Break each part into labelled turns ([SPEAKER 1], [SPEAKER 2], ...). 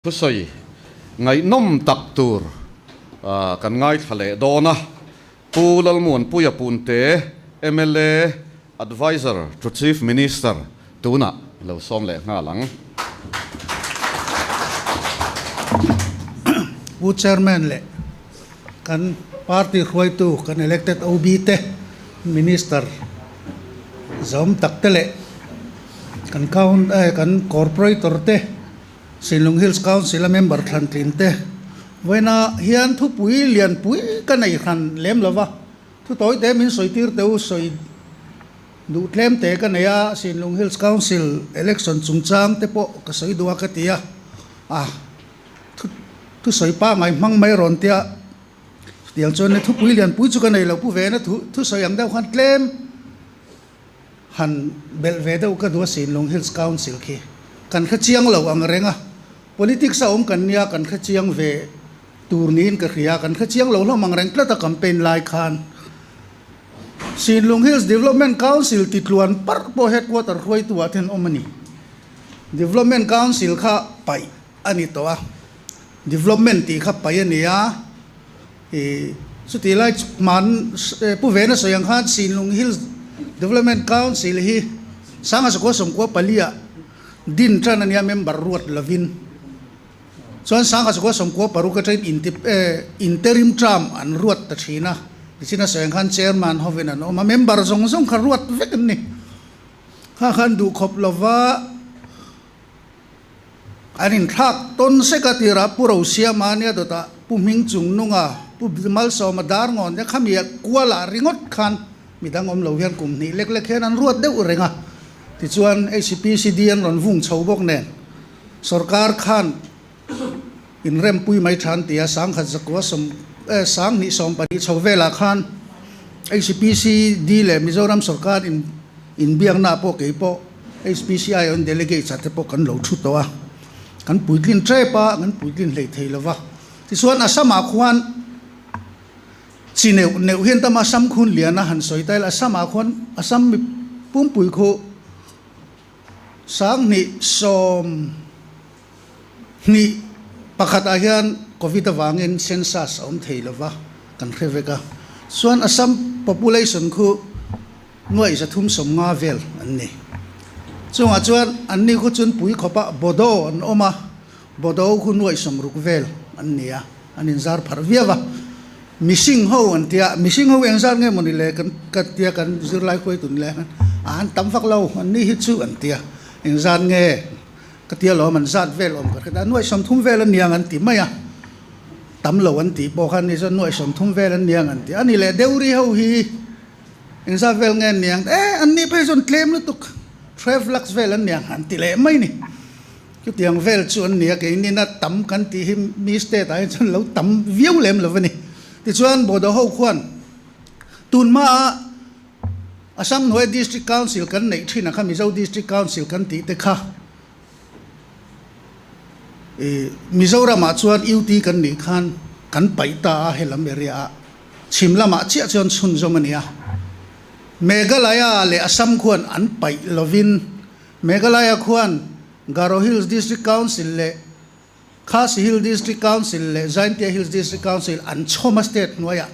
[SPEAKER 1] Thusawi ngaihnawm tak tur kan ngaithla leh dawn a, Pu Lalmuanpuia Punte, mla Adviser to Chief Minister tunah lo sawm leh nghal ang.
[SPEAKER 2] Pu Chairman leh kan party hruaitu kan elected OB te, Minister zawm tak te leh kan kan Corporator te, Sinlung Hills Council a member thlan tlin te vawiinah hian thupui lianpui ka nei hran lem lo va, thu tawi te min sawi tir teu sawi duh tlem te ka nei a, Sinlung Hills Council election chungchang te pawh ka sawi duh a ka ti a, a thu thusawi pangai hmang mai rawn tia chutiang chuan thupui lianpui chu ka nei lo pu ve na thu thusawi ang deuh khan tlem. Han belh ve deuh ka duh a Sinlung Hills Council khi kan hre chiang lo ang reng a, politics a awm kan nia kan hre chiang ve tur niin ka hria, kan hre chiang lo hlawm ang reng tlat a campaign lai khan Sinlung Hills Development Council ti tluan parh pawh headquarter hruaitu ah ten awm a ni. Development Council kha paih a ni tawh a, development tih kha paih a ni a. I chutih lai hman Pu Vena sawi ang khan Sinlung Hills Development Council hi Sanga Sakua Sawmkua paliah din tan a nia member ruat lovin chuan Sanga Sakua Sawmkua paruk atangin interim term an ruat ta thin a, nichin a sawi ang khan chairman hovin an awm a, member zawng zawng kha ruat vek an ni. Kha khan duhkhawp lova. An inthlak tawn sek a tirah Pu Rosiama nia dawtah Pu Hming Chung Nunga, Pu Malsawma Darngawn te khami a kualah ringawt khan midang awm lo hian kum hnih lek lek hian an ruat deuh reng a. Tichuan HPCD an rawn vung chho bawk nen sorkar khan inrempui mai than tia sangkhat zakua sawm eh sanghnih 12 chho velah khan HPCD leh Mizoram sorkar in inbiakna pawh kei pawh HPCI on delegates ah te pawh kan lo thu tawh a, kan puitlin tep a, kan puitlin hlei thei lo va. Tichuan Assam ah khuan chi neuh neuh hian tama Assam khun lian a han sawi ta ila, Assam ah khuan Assam mi pumpui khu 20 20 pakhat ah hian Covid avangin census a awm thei lo va, kan hre vek a. Chuan Assam population khu Nuaih 350 vel an ni. Chungah chuan anni khu chun pui khawpah Bodo an awm a, Bodo khu nuaih 60 vel an ni a, an inzar pharh viau a. Missing ho an tia, missing ho engzar nge mawni le kan ka tia kan zirlai hruaitu ni le a an tam vak lo, anni hi chu an tia, engzar nge ka tia lawm an zat vel awm ka hre ta, nuaih 30 vel an niang an ti mai a, tam lo an tih pawh khan ni chuan nuaih 30 vel an niang an ti a, ani leh Deuri ho hi. Engzat vel nge an niang? Eh, an nih phei chuan tlem lutuk, 12 lakhs vel an niang an ti leh mai ni. Chutiang vel chu an nia, keinin a tam kan tih hi mi state ah hian chuan lo tam viau lem lo a ni. Tichuan Bodo ho khuan tun hmaa Assam hnuai District Council kan neih thin ang kha Mizo District Council kan tih te kha i Mizoramah chuan UT kan nih khan kan paih ta a helam area ah. Chhim lamah chiah chuan chhunzawm a ni a, Meghalaya leh Assam khuan an paih lovin Meghalaya khuan Garo Hills District Council leh Khasi Hill District Council leh Jaintia Hills District Council an chhawm a state hnuaiah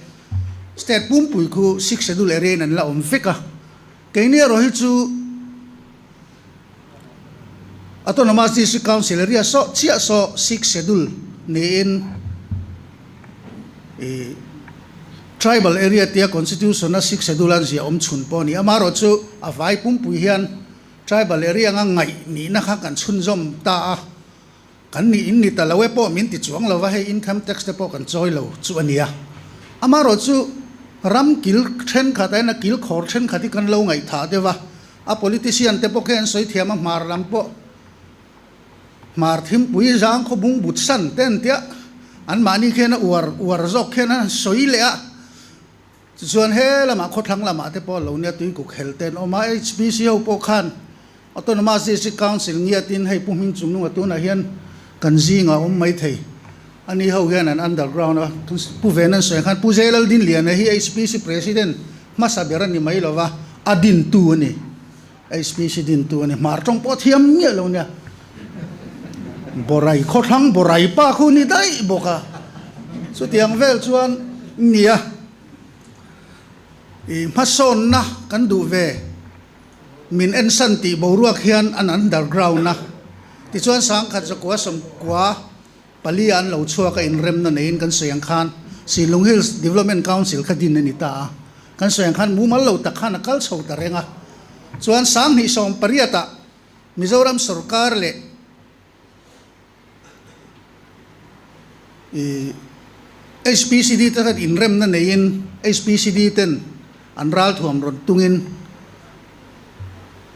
[SPEAKER 2] state pumpui khu Sixth Schedule area in an la awm vek a, keini erawh hi chu Autonomous District Council area saw chiah saw Sixth Schedule niin ih Tribal area tia Constitution a Sixth Schedule an ziah awm chhun pawh a ni. Amaherawhchu a vai pumpui hian Tribal area anga ngaih nihna kha kan chhunzawm ta a, kan nih in ni ta lo e pawh min ti chuang lo va, hei income tax te pawh kan chawi lo chu a ni a. Amaherawhchu ram kil thenkhat a ina kil khawr thenkhat hi kan lo ngaihthah deuh a, A politician te pawh khi an sawi thiam a, hmar lam pawh hmar thimpui zang khaw bung but san te an tia, anmahni khian a uar uar zawk khian an sawi leh a, tichuan he lamah khawthlang lamah te pawh lo nia tuikuk hel te an awm a, HPC ho pawh khan Autonomous District Council ngiatin hei Pu Hming Chungnunga tunah hian kan zingah a awm maithei, ani ho hian an underground a, Pu Venan sawi ang khan Pu Zeilaldinliana hi HPC President Hmasa ber a ni mai lo va, a dintu a ni. HPC dintu a ni. Hmar tawng pawh a thiam miah lo nia. Borai khawthlang borai pa khu ni daih bawk a, chutiang vel chuan nia i hmasawnna kan duh ve min ensan tih boruak hian an underground a, tichuan sangkhat zakua sawmkua pali ah an lo chhuak a inremna neiin kan sawi ang khan Silung Hills Development Council kha din a ni ta a, kan sawi ang khan mumal lo tak khan a kal chho ta reng a, chuan sanghnih sawmpariat ah Mizoram sorkar leh HPCD te khan inremna neiin HPCD ten an ralthuam rawn tungin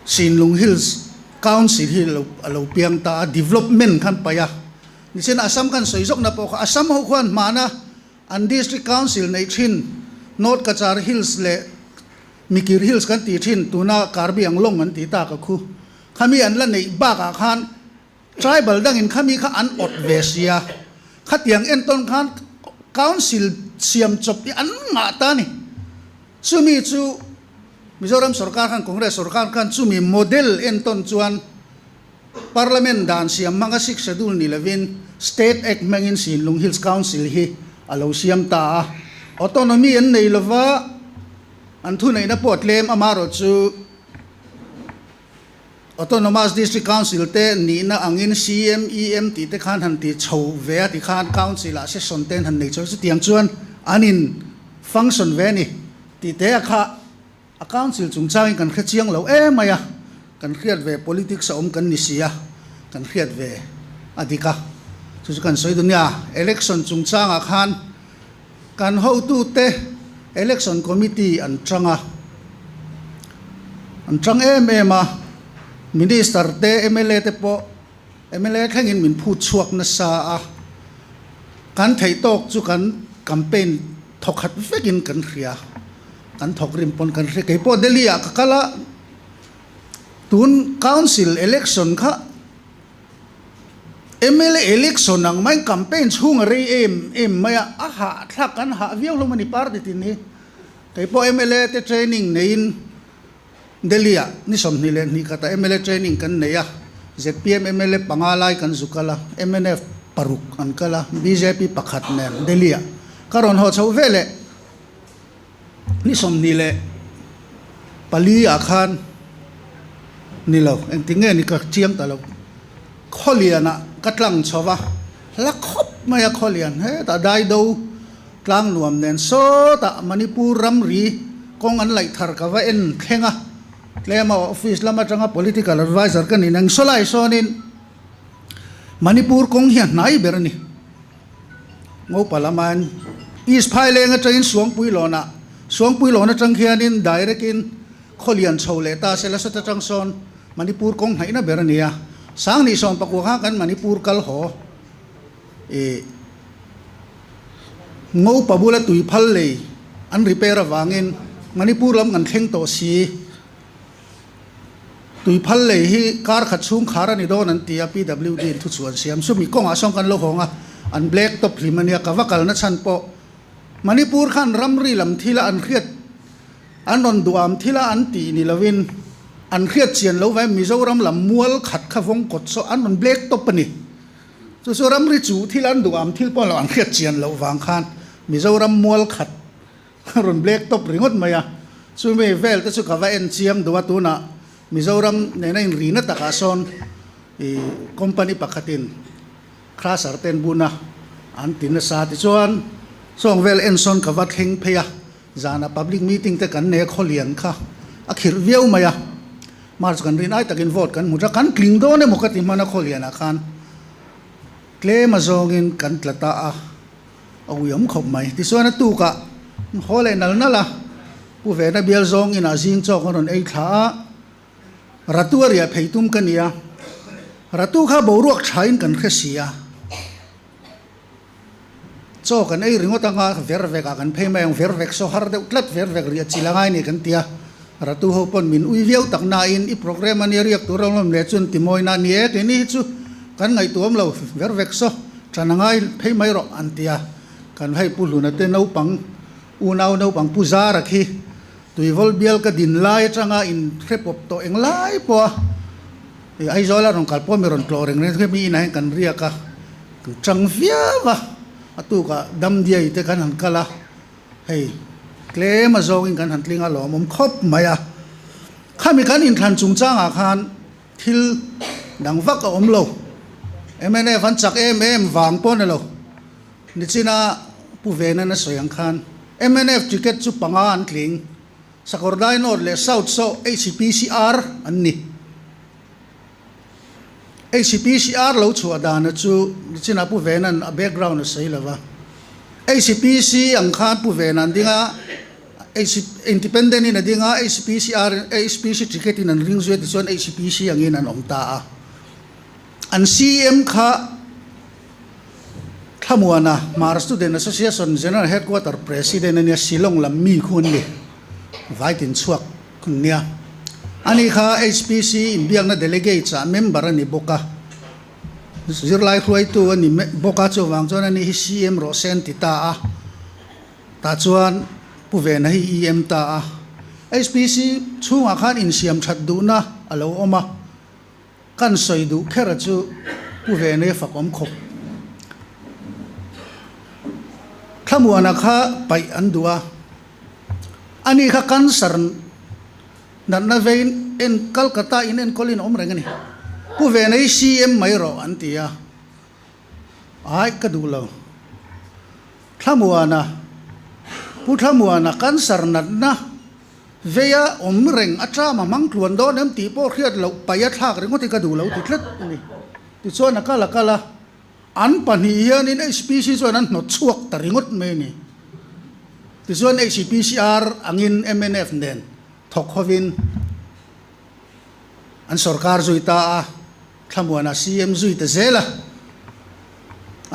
[SPEAKER 2] Sinlung Hills Council hi a lo piang ta a, development khan paih a. Nichina Assam khan sawi zawkna pawh kha Assam ho khuan hmana an District Council neih thin North Cachar Hills leh Mikir Hills kan tih thin, tuna Karbi Anglong an tih tak a khu. Khami an la neih bakah khan tribal dangin khami kha an awt ve sia. Khatiang entawn khan Council siam chawp hi an ngah ta a ni. Chumi chu Mizoram sorkar khan, Congress sorkar khan chumi model entawn chuan Parliament dan siam hmanga Sixth Schedule ni lovin State Act hmangin Sinlung Hills Council hi a lo siam ta a. Autonomy an nei lova, an thuneihna pawh a tlem, amaherawhchu Autonomous District Council te nihna angin CMEM tih te khan han ti chho ve a, tikhan Council ah session te an han nei chho chutiang chuan an in function ve a ni tih te a kha. A council chungchangin kan hre chiang lo em mai a, kan hriat ve politics a awm kan ni si a, kan hriat ve a dik a, chu chu kan sawi duh nia. Election chungchangah khan kan hotute election committee an tang a, an tang em em a, minister te mla te pawh mla thlengin min phut chhuak nasa a, kan theih tawk chu kan campaign thawkhat vekin kan hria. Kan thawk rim pawn kan hria. Keipawh Delhi ah ka kal a, tun Council election kha mla election ang maiin campaign chhung a rei em em mai a, a hahthlak kan hah viau hlawm a ni party tin hi. Keipawh mla te training neiin Delhi ah ni 22 khatah mla training kan nei a, zpm mla panga lai kan zu kal a, mnf paruk an kal a, bjp pakhat nen Delhi ah ka rawn haw chhoh veleh. Ni 24 ah khan ni lo, engtin nge ni ka chiang ta lo. Khawlian ah ka tlang chho va, hla khawp mai a khawlian hetah Daido tlang nuam nen sawtah Manipur ramri kawng an laih thar ka va en thleng a, tlema office lam atanga political adviser ka nih nang sawlai sawnin Manipur kawng hi a hnai ber a ni. Ngopa lamain East Phaileng atangin Suangpuilawnah, Suangpuilawn atang khianin direct in Khawlian chho leh ta se la sat atang sawn Manipur kawng hnaihna ber a ni a. Sangni sawmpakua kha kan Manipur kal haw ih Ngopa bula tui phal lei an repair avangin Manipur lam kan thleng tawh si. Tui phal lei hi kar khat chhung khar a ni dawn an ti a, PWD in thuchhuah an siam. Chumi kawngah sawn kan lo hawng a, an black top hlim a nia, ka va kalna chhan pawh Manipur khan ramri lam thila an hriat, an rawn duham thila an tih ni lovin an hriat chian lo vai Mizoram lam mual khat kha vawng kawt saw an rawn black top a ni. Chu chu ramri chuh thila an duham thil pawh lo an hriat chian loh vang khan Mizoram mual khat Ka rawn black top ringawt mai a, chumi vel te chu ka va en chiang duh a, tunah Mizoram nena inrina takah sawn i company pakhatin crusher te an bun a, an ti nasa tichuan sawng vel en sawn ka va thleng phei a, zanah public meeting te kan nei a, khawlian kha a khirh viau mai a, March kan rin ai takin vote kan hmu tha, kan tling dawn emaw ka ti hman a khawlianah khan tlem azawngin kan tla ta a. A uiawm khawp mai. Tichuan a tukah haw leh nal nal a, Pu Vena bial zawng inah zing chawk an rawn ei thla a, Ratu a riah phei tum ka ni a, Ratu kha boruak thain kan hre si a, chaw kan ei ringawt anga ver vekah kan phei mai ang, ver vek saw har deuh tlat, ver vek riah chil angai ni kan ti a, Ratu ho pawn min ui viau tak nain i programme a nia riak tur a awm leh chuan ti mawi na ni e, keini hi chu kan ngaihtuam lo ver vek saw. Ṭan a ngai phei mai rawh an ti a, kan hei Pu Hluna te naupang unau naupang Pu Zara khi Tuivawl bial ka din lai aṭanga in hre pawp tawh eng lai pawh a Aizawl a rawn kal pawh mi rawn tlawh reng reng mi inah hian kan riak a, kan chang viau a, a tukah Damdiai te kan han kal a, hei tlem a zawngin kan han tling a lawmawm khawp mai a. Khami kan inthlan chungchangah khan thil dang vak a awm lo, mnf an chak em em vang pawh ni lo, nichina Pu Venan a sawi ang khan mnf ticket chu panga an tling. Sakawrdai North leh South saw HCPCR an ni. HCPCR lo chhuah dana chu nichinah Pu Vena'n a background a sawi lova. HCPC ang khan Pu Vena an ding a, Independent in a ding a, HCPCR, HPC ticket in an ring zui a tichuan HCPC angin an awm ta a. An CM kha Thlamuana, Hmar Student Association General Headquarter President a nia, Shillong lam mi khu an ni, Vaitin chhuak an nia. Ani kha HPC inbiakna delegates ah member a ni bawk a, zirlai hruaitu a ni bawk a, chuvang chuan ani hi CM rawh se an ti ta a, tah chuan Pu Vena hi EM ta a. HPC chhungah khan insiam that duhna a lo awm a. Kan sawi duh kher chu Pu Vene fak awm khawp. Thlamuana kha paih an duh a, ani kha cancer natna vein en Calcutta in enkawlin a awm reng a ni. Pu Vene hi CM mai rawh an ti a, aih ka duh lo. Thlamuana, Pu Thlamuana cancer natna Veia awm reng a ṭam a hmang tluan dawn em tih pawh hriat loh paih a thlak ringawt hi ka duh lo ti tlat a ni. Tichuan a kal a kal a, an pahnih hianin HPC chuan an hnawt chhuak ta ringawt mai a ni. Tichuan HPCR angin mnf nen thawk hovin an sorkar zui ta a, Thlamuana CM zui ta zel a,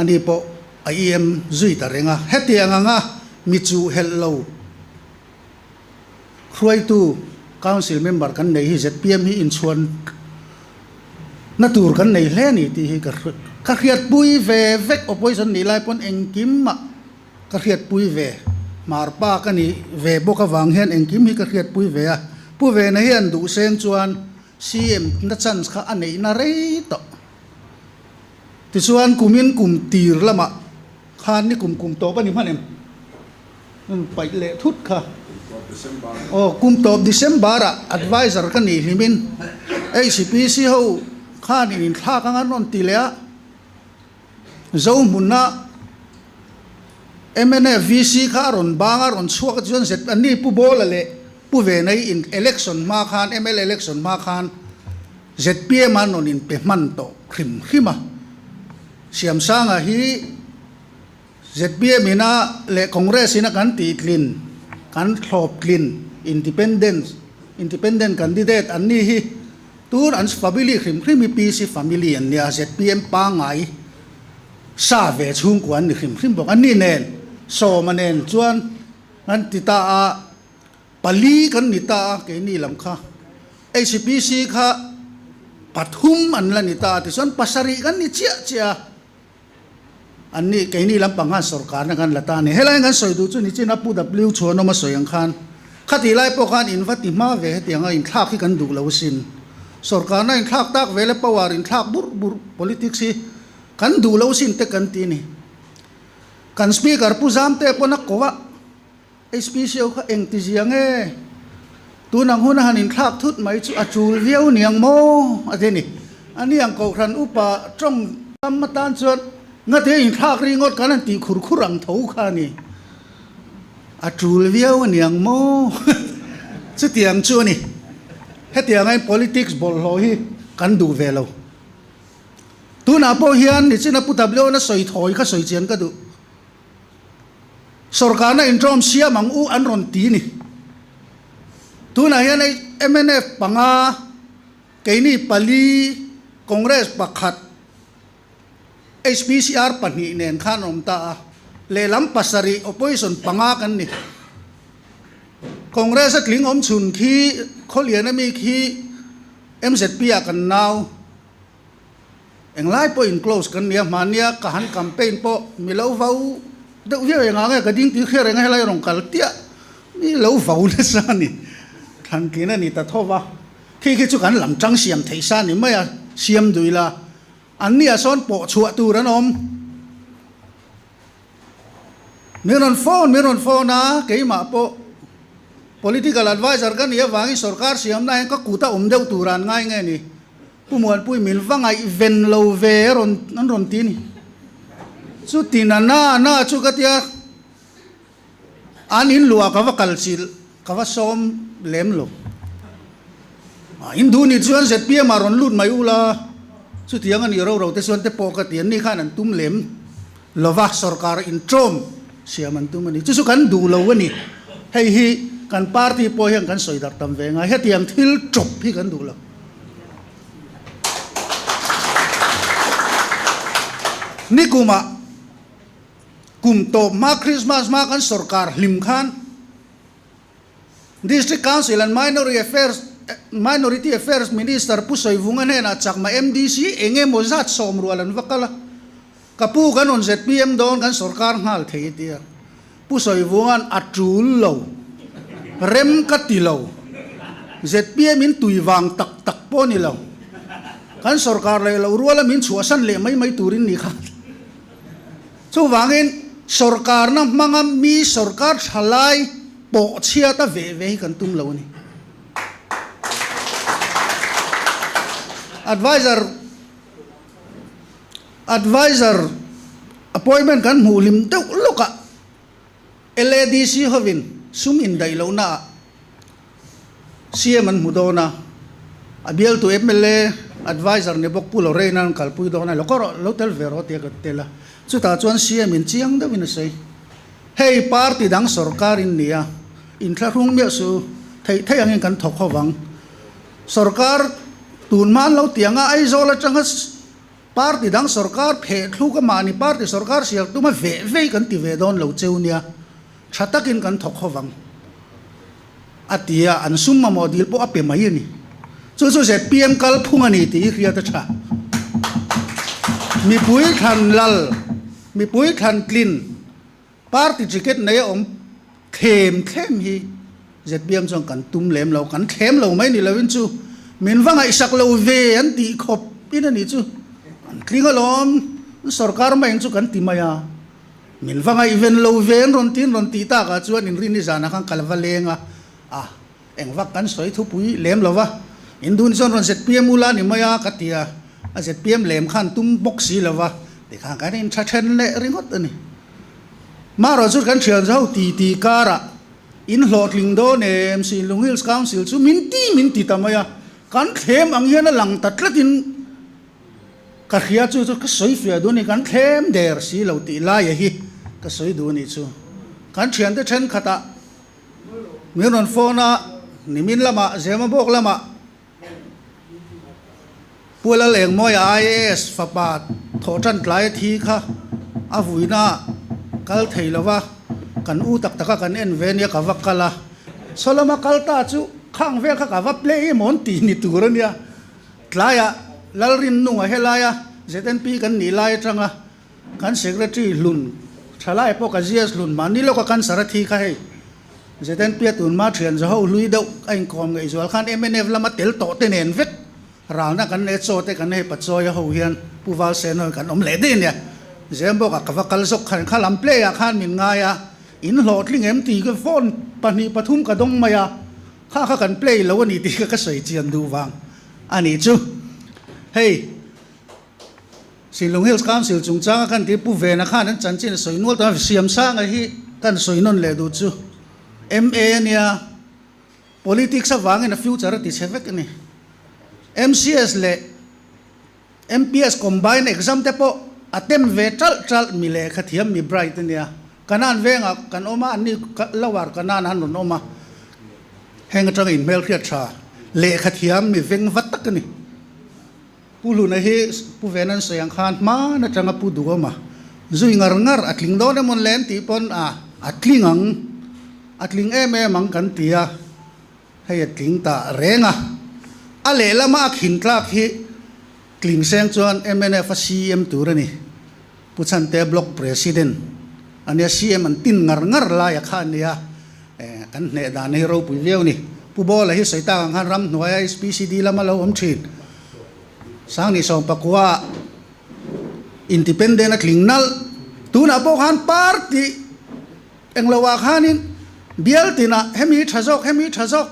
[SPEAKER 2] ani pawh a EM zui ta reng a. Hetiang anga mi chuh helh lo. Hruaitu Council member kan nei hi zpm hi inchhuan na tur kan nei hle a ni tih hi ka ka hriatpui ve vek opposition nih lai pawn engkim mah ka hriatpui ve hmarpa ka nih ve bawk avang hian engkim hi ka hriatpui ve a Pu Vena hian duhseng chuan CM na chance kha a neihna rei tawh tichuan kumin kum tir lamah khan ni kum kum tawp a ni hman em? Paih leh thut kha. Aw, kum tawp December ah advisor ka nih hlimin HPC ho khan in inthlak anga an rawn ti leh a, Zohmuna mnf VC kha a rawn bang a, rawn chhuak a chuan zet anni Pu Bawla leh Pu Venai in election hma khan mla election hma khan zpm an rawn inpe hman tawh hrim hrim a, Siamsanga hi Zpm ina leh Congress ina kan tihtlin, kan thlawptlin independence, independent candidate an ni hi tun an family hrim hrim hi PC family an nia, zpm pangngai sa ve chhungkua an ni hrim hrim bawk. An ni nen sawma nen chuan an ti ta a, pali kan ni ta a keini lam kha HPC kha pathum an la ni ta a tichuan pasarih kan ni chiah chiah a. An nih, keini lampang khan sorkarna kan la ta a ni. Helai kan sawi duh chu nichin a Pu W Chhuanawma sawi ang khan, khatih lai pawh khan in va ti hma ve hetianga inthlak hi kan duh lo asin. Sorkarna inthlak tak ve le power inthlak burh burh politics hi kan duh lo asin te kan ti a ni. Kan Speaker Pu Zamte pawn a ko a, HPCO kha engti zia nge? Tun ang hun a han inthlak thut mai chu a chul viau niang maw? a ti a ni. A ni ang Kohhran upa tawng tam atan chuan ngati a inthlak ringawt kan han tih khur khur ang tho kha a ni. A chul viau a niang maw? Chutiang chu a ni. Hetiangain politics bawlhhlawh hi kan duh ve lo. Tunah pawh hian nichina Pu W-na sawi thawi kha sawi chian ka duh. Sorkarna inṭawm siam ang u an rawn ti ni. Tunah hian hei mnf panga, keini pali, Congress pakhat, HPCR pahnih nen khan an awm ta a. Lehlam pasarih opposition panga kan ni. Congress a tling awm chhun khi Khawliana mi khi MZP ah kan nau. Englai pawh in close kan nia, hmania ka han campaign pawh mi lo vau deuh viau engah nge ka ding tih hriat reng a helai rawn kal tiah mi lo vau nasa a ni, thlan tlin a ni ta tho va. Khi khi chu kan lam tang siam theih sa ni mai a, siam duh ila an nia sawn pawh chhuah tur an awm. Min rawn phone, min rawn phone a, keimah pawh political adviser ka nih avangin sorkar siamna hian ka kut a awm deuh tur an ngai nge ni? Pu Muanpui min va ngaihven lo ve a rawn an rawn ti a ni. Chuti na na na chu ka tia an in luah ka va kal chilh ka va sawm lem lo. In duh nih chuan zpm ah rawn lut mai ula chutiang a nih ro ro te chuan te pawh ka ti an ni khan an tum lem lova sorkar intawm siam an tum a ni. Chu chu kan duh lo a ni. Hei hi kan party pawh hian kan sawi darh tam ve ngai. Hetiang thil tawp hi kan duh lo. Nikumah kum tawp hma Christmas hma kan sorkar hlim khan District Council and Minority Affairs Minority Affairs Minister Pu Sawivunga hnenah chakma MDC eng emaw zat sawm rual an va kal a, ka pu kan rawn zpm dawn kan sorkar nghal thei a ti a, Pu Sawivunga'n a tul lo, rem ka ti lo, zpm in tui vang tak tak pawh a ni lo, kan sorkar leh lo ruala min chhuahsan leh mai mai turin ni kha. Chuvangin, sorkarna hmanga mi sorkar thalai pawh chhiat a veh ve hi kan tum lo a ni. Adviser Adviser appointment kan hmuh hlim deuh lawkah LADC hovin sum indaih lohnaah CM an hmu dawn a, a bialtu mla adviser ni bawk Pu Lorraine an kalpui dawn a, lo kawr rawh, lo tel ve rawh tia ka tel a. Chutah chuan CM in chiang deuhin a sawi, Hei party dang sorkar in nia, inthlahrung miah suh u, theih theih angin kan thawk ho vang. Sorkar tun hma an lo ti ang a, Aizawl atanga party dang sorkar pheh thluk a mahni party sorkar sial tuma veh vei kan ti ve dawn lo cheu nia, tha takin kan thawk ho vang. A ti a, an sum mamawh dil pawh a pe mai a ni. Chu chu zpm kal phung a ni tih hi hriat a tha. Mipui thlan lal, mipui thlan tlin, party ticket nei a awm thlem thlem hi zpm chuan kan tum lem lo, kan thlem lo mai ni loin chu min va ngaihsak lo ve an tih khawp in a ni chu. An tling alawm, sorkar mai ang chu kan ti mai a. Min va ngaihven lo ve an rawn tiin rawn tih takah chuan inrin i zanah khan ka la va leng a, a eng vak kan sawi thupui lem lo va, in dun chuan rawn zpm ula ni mai a ka ti a, a zpm lem khan tum bawk si lo va, tikhan kan intha then leh ringawt a ni. Marawh chu kan thian zo ti ti karah in hlawhtling dawn em Sinlung Hills Council chu min ti min ti ta mai a, kan thlem ang hian a lang ta tlatin Ka hria chu chu ka sawi fiah duh a ni, kan thlem der si lo tih laia hi ka sawi duh a nih chu. Kan thiante thenkhatah min rawn phone a, nimin lamah Zemabawk lamah Pu Lalengmawia IAS fapa thawhtan tlai a thi kha a vuina kal thei lo va, kan u tak taka kan en ve nia ka va kal a. Sawlama kal ta chu khang vel kha ka va play emaw an tih ni tur a nia. Tlaiah Lalrinnunga helaia ZNP kan nih lai atanga kan Secretary hlun thalai pawh ka GS hlun mahni lawka cancer a thi kha hei ZNP a tunma thian zaho hlui deuh a inkawm ngeih zual khan mnf lama tel tawh te nen vek ralna kan nei chaw te kan hei Pachawi a ho hian Pu Valsena ho kan awm leh daih ania Zembawk ah ka va kal zawk khan kha lam play ah khan min ngai a in hlawhtling em tih ka phone pahnih pathum ka dawng mai a Kha kha kan play lo a ni tih kha ka sawi chian duh vang a nih chu. Hei Shillong Hills Council chungchanga kan tih Pu Vena khan an chanchin a sawi nual tawh a, Siamsanga hi kan sawi nawn leh duh chu MA a nia, politics avangin a future a ti chhe vek a ni. MCS leh MPS combined exam te pawh a tem ve ṭalh ṭalh mi lehkha thiam mi bright a nia. Kanan vengah kan awm a, anni lower Kanan an rawn awm a, heng aṭanga inhmelhriat ṭha lehkha thiam mi veng va tak a ni. Pu Hluna hi Pu Venan sawi ang khan hman aṭanga Pu Duhawma zui ngar ngar a tling dawn emawn le an tih pawn a a tling ang, a tling em em ang kan ti a. Hei a tling ta reng a, a lehlama a khin tlak hi tling seng chuan mnf a CM tur a ni. Pu Chhante Block President a nia, CM an tin ngar ngar lai a kha a nia, kan hneh dan hi ropui viau a ni. Pu Bawla hi sawi tak ang khan ramhnuaia HPCD lama lo awm thin. Sangni sawmpakua independent a tling nalh. Tunah pawh khan party englo ah khanin bial tinah hemi tha zawk hemi tha zawk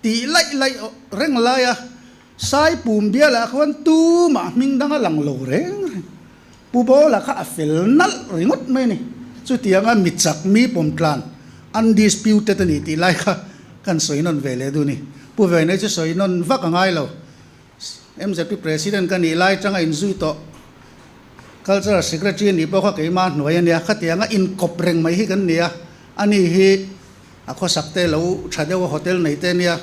[SPEAKER 2] tih laih laih reng laia Saipum bialah khuan tumah hming dang a lang lo reng reng. Pu Bawla kha a fel nalh ringawt mai a ni. Chutianga mi chak mi pawmtlan undisputed a ni tih lai kha kan sawi nawn ve leh duh a ni. Pu Venei chu sawi nawn vak a ngai lo. MZP President ka nih lai tanga inzui tawh Cultural Secretary a nih pawh kha keimah hnuai a nia. Khatianga inkawp reng mai hi kan ni a, ani hi A khawsak te lo tha deuh a hotel nei te nia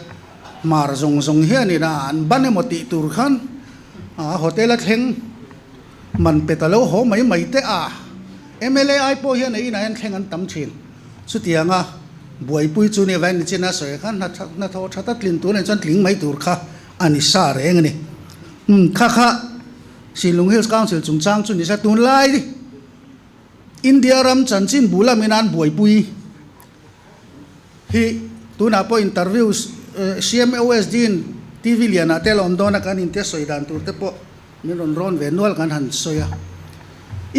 [SPEAKER 2] hmar zawng zawng hianin a an ban emaw tih tur khan a hotel a thleng man pe ta lo haw mai mai te a mla ai pawh hian a inah hian thleng an tam thin. Chutianga buaipui chu nia vai nichin a sawi khan hnathawh tha ta tlin tur nen chuan tling mai tur kha a ni sa reng a ni. Umm kha kha Shillong Hills Council chungchang chu ni sa tunlai India ram chanchin bu lamin an buaipui hi tunah pawh interview CMOSD in TV lianah te la awm dawn a kan inte sawi dan tur te pawh min rawn rawn ve nual kan han sawi a.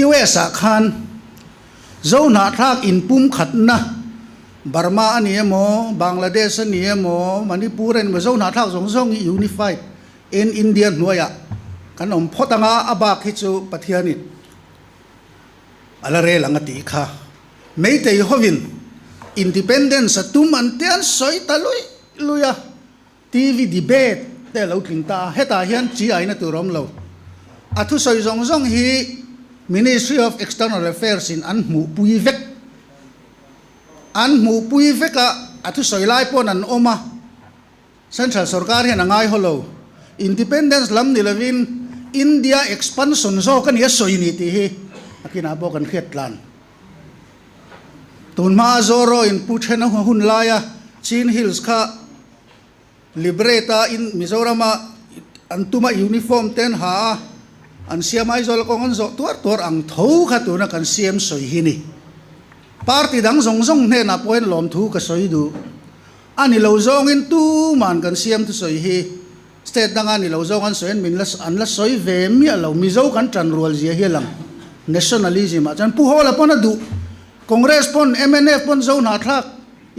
[SPEAKER 2] US ah khan Zohnahthlak inpumkhatna Burma a ni emaw, Bangladesh a ni emaw, Manipur a ni emaw Zohnahthlak zawng zawng hi unified in India hnuaiah kan awm phawt anga a bak hi chu Pathianin A la rel ang a tih kha. Meitei hovin Independence a tum an te an sawi ta luih luih a, TV debate te a lo tling ta a, hetah hian chi aina tur a awm lo. A thusawi zawng zawng hi Ministry of External Affairs in an hmuhpui vek. An hmuhpui vek a, a thusawi lai pawn an awm a. Central sorkar hian a ngai haw lo. Independence lam ni lovin India expansion zawk a ni a sawi ni tih hi a kinah pawh kan hriat tlan. Tun hmaa Zoro in Pu Thena hun laia Chin Hills kha liberate a in Mizorama an tuma uniform te an ha a, an siam Aizawl kawng an zawh tuar tuar ang tho kha tuna kan CM sawi hi ni. Party dang zawng zawng hnenah pawh hian lawmthu ka sawi duh. A ni lo zawngin tuman kan siam thusawi hi state danga ni lo zawng an sawi an min la an la sawi ve miah lo. Mizo kan tan rual zia hi a lang. Nationalism ah chuan Pu Hawla pawn a duh. Congress pawn, mnf pawn Zo hnahthlak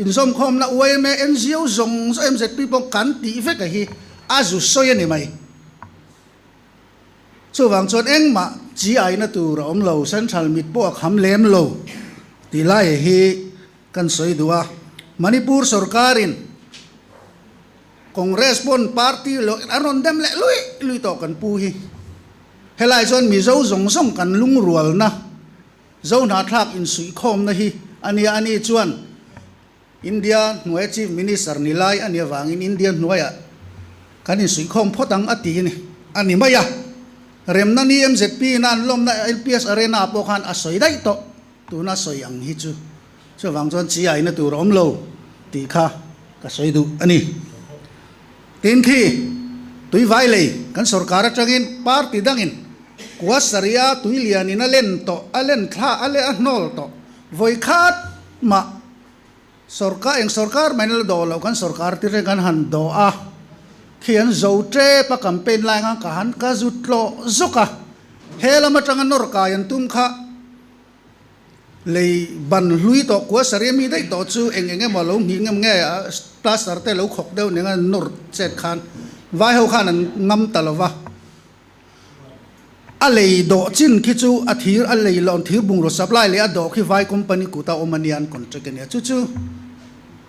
[SPEAKER 2] inzawmkhawmna yma, NGO zawng zawng mzp pawh kan tih vek a hi a zu sawi a ni mai. Chuvang chuan engmah chi aina tur a awm lo, central mit pawh a kham lem lo tih lai hi Kan sawi duh a, Manipur sorkarin Congress pawn party lo an rawn dem leh luih luih tawh kan pu hi. Helai chuan Mizo zawng zawng kan lungrualna, Zo hnahthlak insuihkhawmna hi a nia, ani chuan India hnuaia Chief Minister ni lai a nih avangin India hnuaiah kan insuihkhawm phawt ang a ti a ni mai a. Remna ni MZP ina an lawmna LPS Arena ah pawh khan a sawi daih tawh. Tuna sawi ang hi chu chuvang chuan chi aina tur a awm lo tih kha ka sawi duh a ni. Tin khi tuivai lei kan sorkar atangin party dangin kua saria tui lianin a len tawh, a len thla a leh a hnawl tawh vawi khat mah sorkar eng sorkar mahin a la dawh loh kan sorkar tir hian kan han dawh a, khi an zo tep a campaign lai ang ka han ka zut tlawh zawk a, he lam atanga nawr kai an tum kha. Lei ban hlui tawh kua saria mi daih tawh chu eng eng emaw lo nghih ngam nge a plaster te lo khawk deuh nen a nawr chet khan vai ho khan an ngam ta lo va. A lei dawh chin khi chu a thir a lei lawn thir bungraw supply leh a dawh khi vai company kut a awm a nia an contract a nia. Chu chu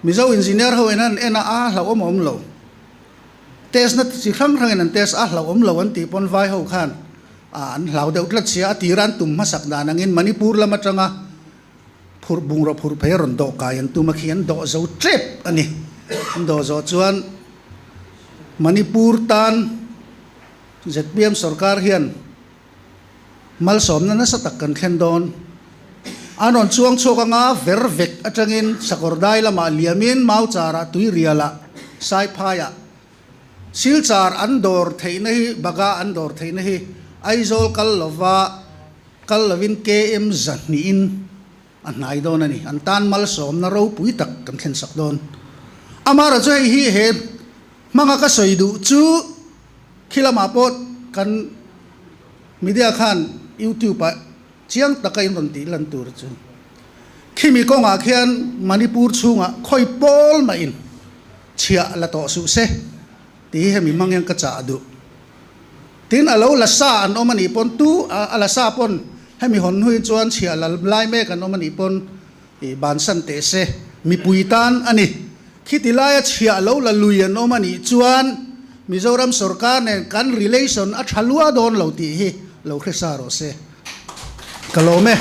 [SPEAKER 2] Mizo engineer ho in an en a a hlauhawm a awm lo. Test na chi hrang hrangin an test a hlauhawm lo an tih pawn vai ho khan an hlau deuh tlat sia a tira an tum hmasak dan angin Manipur lam atanga phurh bungraw phurh phei a rawn dawh kai an tum a khi an dawh zo tep a ni. An dawh zawh chuan Manipur tan zpm sorkar hian malsawmna nasa tak kan thlen dawn. An rawn chuang chhuak anga ver vek atangin sakawr dai lamah liamin Maucharah Tuirialah Saiphaiah Silchar an dawr theihna hi Baga an dawr theihna hi Aizawl kal lova kal lovin KM zahnihin a hnai dawn a ni. An tan malsawmna ropui tak kan thlensak dawn. Amaherawh chu hei hi he hmanga ka sawi duh chu khi lamah pawh kan media khan YouTube ah chiang taka in rawn tih lan tur chu khimi kawngah khian Manipur chhungah khawi pawl mah in chhiah la tawh suh se tih hi hemi hmang hian ka chah duh. Tin, a lo la sa an awm a nih pawn tu a la sa pawn hemi hawn hnuin chuan chhiah la lai mek an awm a nih pawn i bansan teh se, mipui tan a ni. Khiti laia chhiah lo la lui an awm a nih chuan Mizoram sorkar nen kan relation a tha lua dawn lo tih hi lo hre sa rawh se. Ka lawm e.